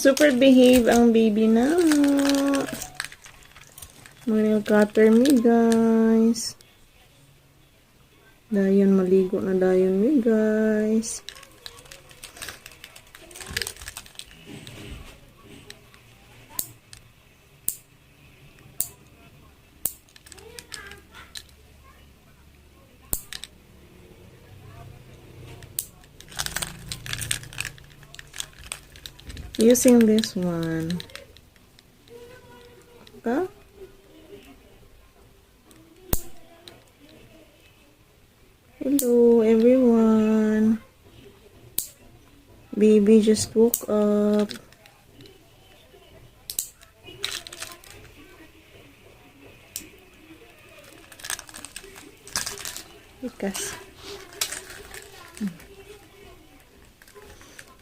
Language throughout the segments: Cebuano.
Super behave ang baby na. Mga nail cutter mi, guys. Dayon, maligo na dayon mi, guys. Using this one. Okay. Hello, everyone. Baby just woke up. Ikas.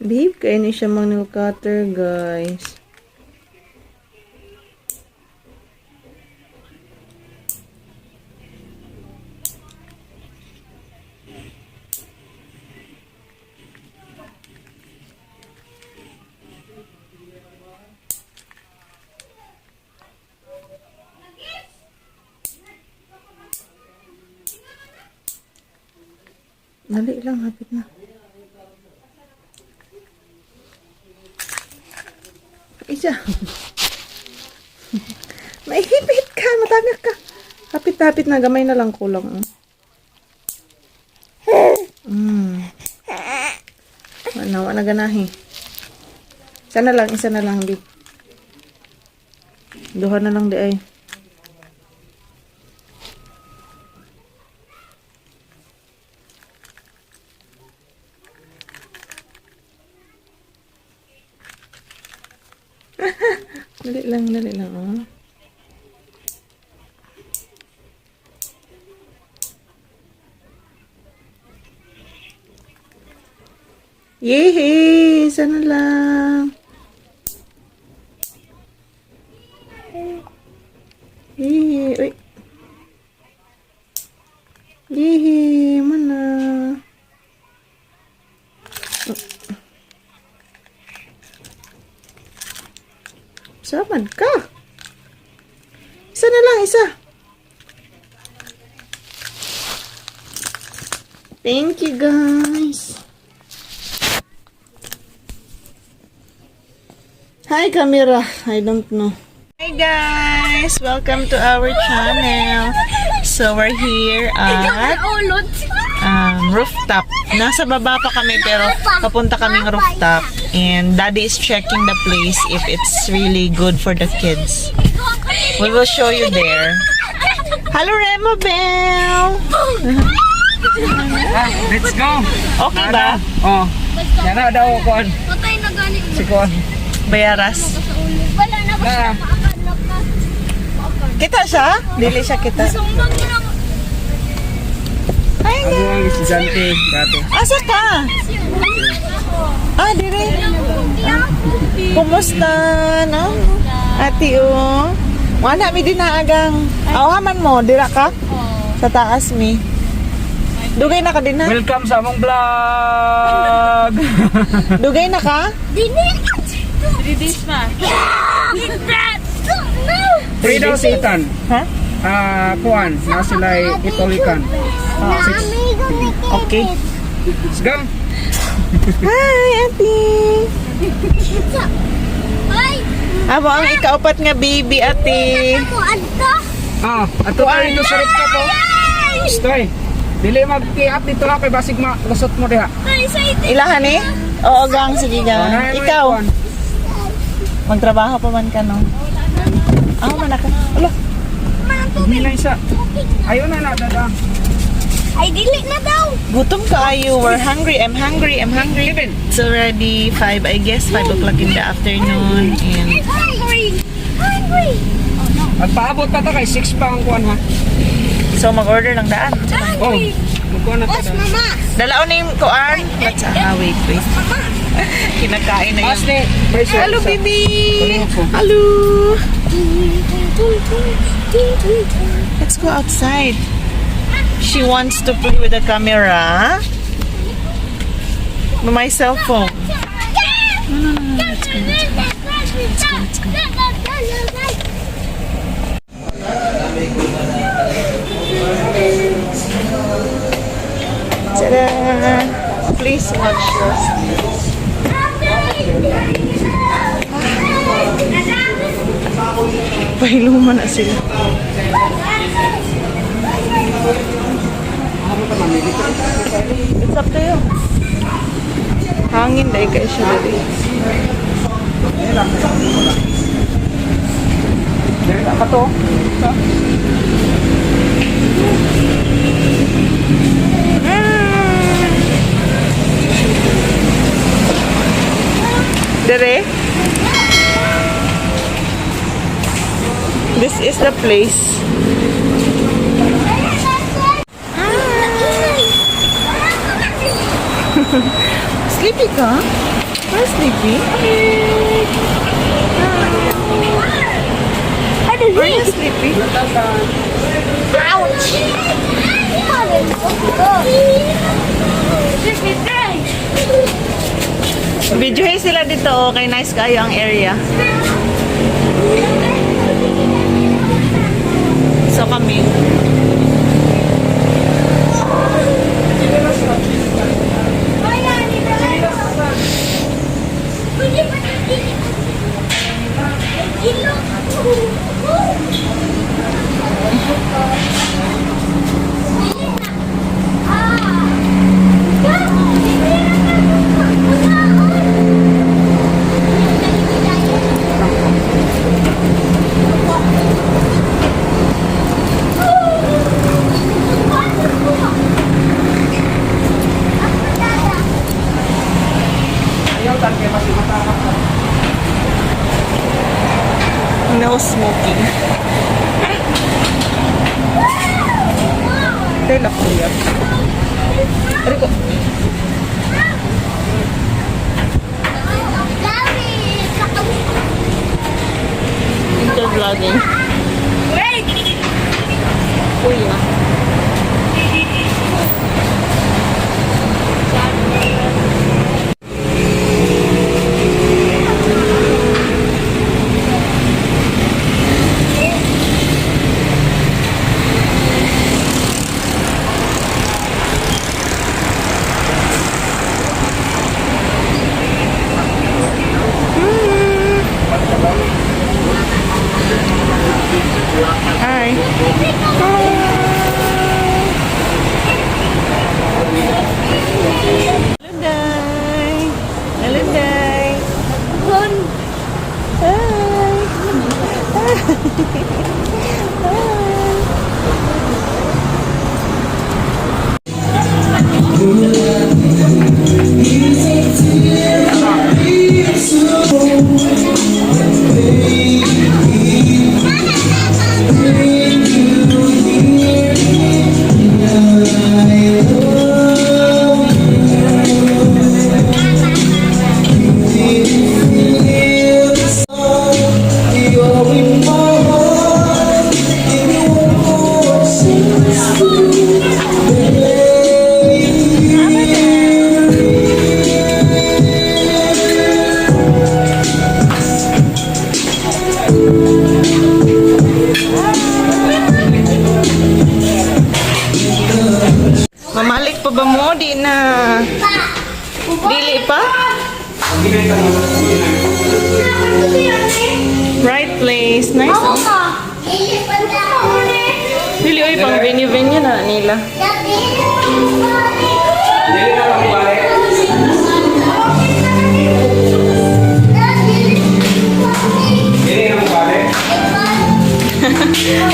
Babe, kaya ni siya mang nail cutter, guys. Dali lang, hapit na. Isa. Mahihipit ka, matagak ka. Hapit-hapit na, gamay na lang kulang. Oh. Wala, wala ganahi. Isa na lang, isa na lang, di. Duha na lang di ay. Dali lang, oh. Yehey! Isa na lang. Yehey! Uy! Yehey! Mana? Samad ka. Isa na lang, isa. Thank you, guys. Hi, camera. I don't know. Hi, guys. Welcome to our channel. So, we're here at rooftop. Nasa baba pa kami pero papunta kaming rooftop. And Daddy is checking the place if it's really good for the kids. We will show you there. Hello, Remo Bell! Ah, let's go. Okay ba? Oh. Yana daw kuan. Patay na gani Si kuan. Bayaras. sa ulo. Wala na ba siya Na. maakanap na? Kita siya? Dili siya kita. Sumbag mo na. Hi, Ako ang estudyante dati. Asa ka? Ah, dire. Kumusta? No? Ate, oh. Wala mi din na agang. Aw, man mo. Dira ka? Sa taas mi. Dugay na ka din na? Welcome sa among vlog. Dugay na ka? Dini! 3 days pa. No! Free daw si Ethan. Ha? Ah, kuan, na sila Itolican. Six. Okay. Let's go. Hi, ate. Ay! Amo ang ikaupat nga baby, ate. Ako, adto! Ah, ato tayo dito sa rooftop oh. Stoy. Dili mag-up dito lang kay basig ma lusot mo diha. Ay, sa ito. Ilahan eh? Oo, gang. Sige, Oh, gang. na, Ikaw, kuan. magtrabaho pa man ka, no? Ako man ako. Ala, Hinay sa. Ayo na na dada. Ay, dili na daw! Gutom ka ayo. We're hungry. I'm hungry. I'm hungry. Kevin. It's already 5, I guess. 5 o'clock in the afternoon. And I'm hungry! Hungry! Magpaabot pa ta kay 6 pa ang kuan ha. So, mag-order lang daan. Oh, Hungry! magkuan na ta. Os, daan. mama! Dalaon na yung kuan. Let's, ah, wait, wait. Kinakain na As yung ni, may Hello, baby! Tulong Hello! Let's go outside. She wants to play with the camera. My cell phone. No. Let's go. Let's go. Please watch your step. Pahiluma na sila. It's up to you. Hangin dahil kayo siya dali. Dili ka to. Dere? This is the place. Sleepy ka? We're sleepy. Are you sleepy? Ouch! Videohin sila dito, okay. Nice kayo ang area. So kami, Ayaw tan kay mas matamak ka. No smoking. Tela, kuya. Rico. Ito vlogging. Wait! Kuya. Hi. Hello, Day. Hello, Day. Hi. Hi. Mamalik pa ba mo? Di na. Dili pa? Right place. Nice, oh. Dili, oy, pang venue-venue na nila. Dili na lang balik. Dili na lang balik.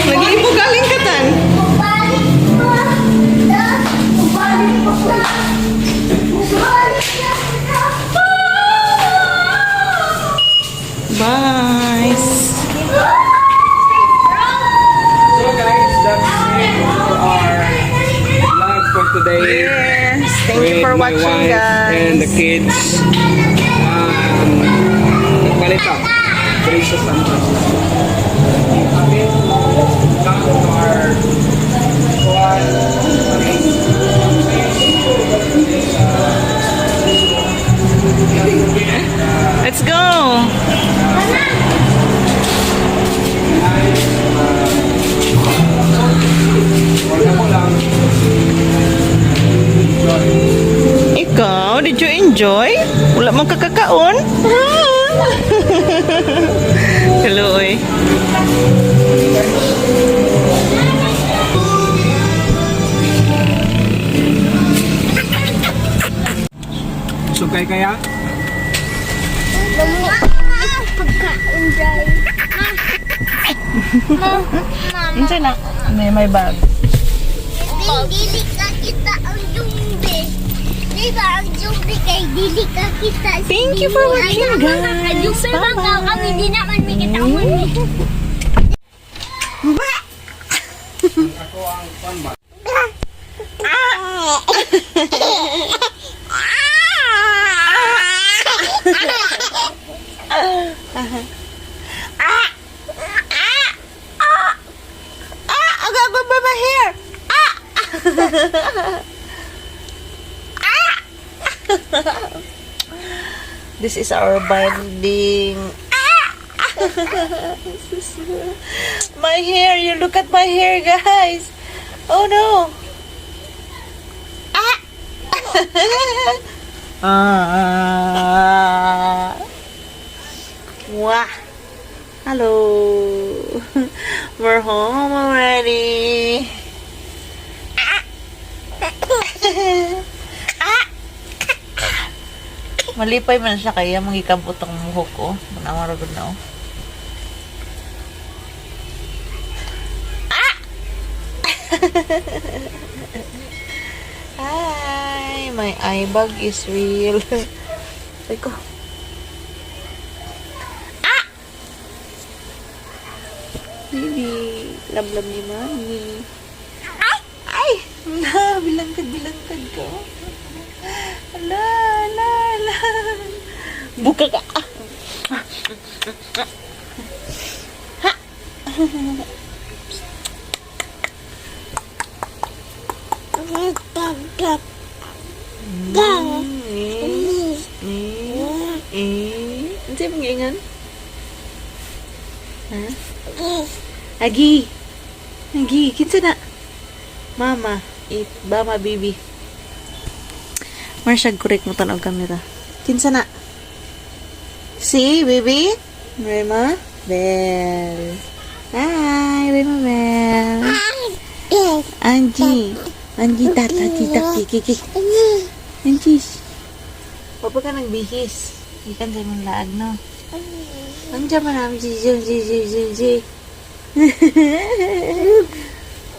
Naglibo galing ka tan. Bye. So guys, that's it for our vlog for today. Yes. Thank you With for my watching, wife guys. and the kids. Nagpalit ako. Diri sa San Francisco. Amin, come to our kuan, Let's go. Wala ko lang. Ikaw, Did you enjoy? Wala man kakakaon? Hello, oy. Sugay kaya? Pagkaon dyan. Ma. Ma. Unsa na? May bag. Dili ka kita ang jumbi. Di ba ang jumbi kay dili ka kita? Thank you for watching, guys. Jumbi man ka kami di naman may kita Ako ang kuan ba? Ah! Aga, go by my hair! Ah! Ah! This is our binding. Ah! This is my hair. You look at my hair, guys. Oh no. Ah! Ah. Wah. Hello. We're home already. Ah. Ah. Malipay man siya kaya mangikabot ang muhok ko. Manawa ra gud na oh. Ah! Hi, my eye bag is real. Ay ko. Baby, love-love ni Mami. Ay! Ay! Na, bilangkad-bilangkad ko. Ala, ala, ala. Buka ka. Ha! Eh, eh. Ano sa'yo mong giingan? Ha? Agi. Agi, kinsa na? Mama, it bama baby. Marshag correct mo tan-og camera. Kinsa na? See, baby? Rema Bell. Hi, Rema Bell. Angie. Angie, tata, tita, kiki, kiki. Angie. Papa ka nagbihis. Ikan sa imong laag, no? Andiyan man namin si si si si si si.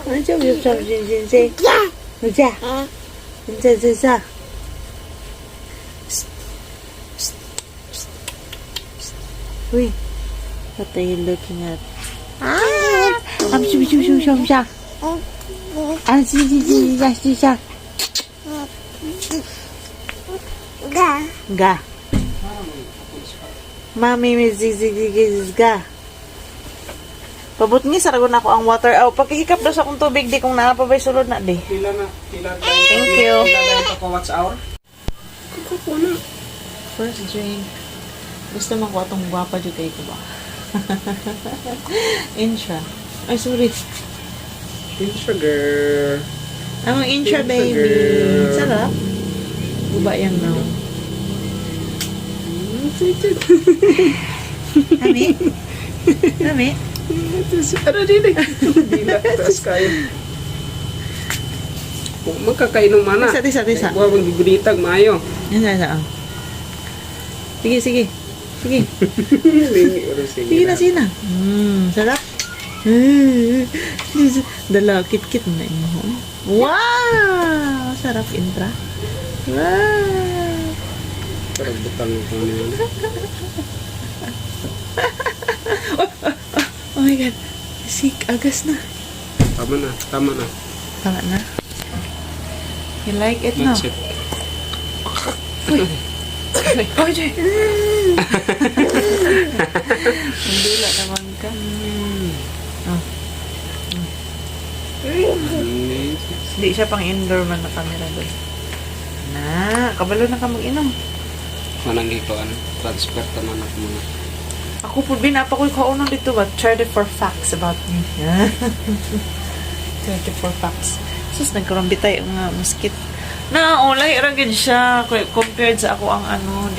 Andiyan mo sa si si si. Andiyan. Andiyan sa sa. Uy. What are you looking at? Ah! Am shum shum shum shum shum. Ah, si si si si si si. Ga. Mami, may zig zig zig zig ga. Pabot ni saragon ako ang water. Aw, pagkahikap daw sa akong tubig di kung naa pa ba'y sulod na di. Pila na, pila tayo. Thank you. Pila tayo pa watch hour? First drink. Gusto man ko atong gwapa jud kay ko ba. Intra. Ay, sorry. Sugar. Ang intra, Intra, baby. girl. Sarap. Guba yan now. Nami? Nami? Ano din eh? Dila, taas kayo. Kung magkakainom mana. Tisa, tisa, tisa. Huwag mong gigulitag, maayo. Yan, yan, yan. Sige, sige. Sige. Lingi, oro, sige Sige na, sige na. Sarap. Dala, kit-kit na imo. Wow! Sarap intra. Wow! Pero butang ko na yun. Oh my God. Sik, agas na. Tama na, tama na. Tama na. You like it, no? That's it. Oy, Jay! Ang naman ka. Oh. Hindi siya pang indoor man na camera doon. Na, kabalo na ka mag-inom. Mananggi ko, ano, transfer tanan ako muna. Ako po, binapa ko'y kaunang dito ba? 34 facts about me. 34 facts. Sus, nagkaroon bitay ang mga muskit. Na, oh, lahi ra gid siya compared sa ako ang ano.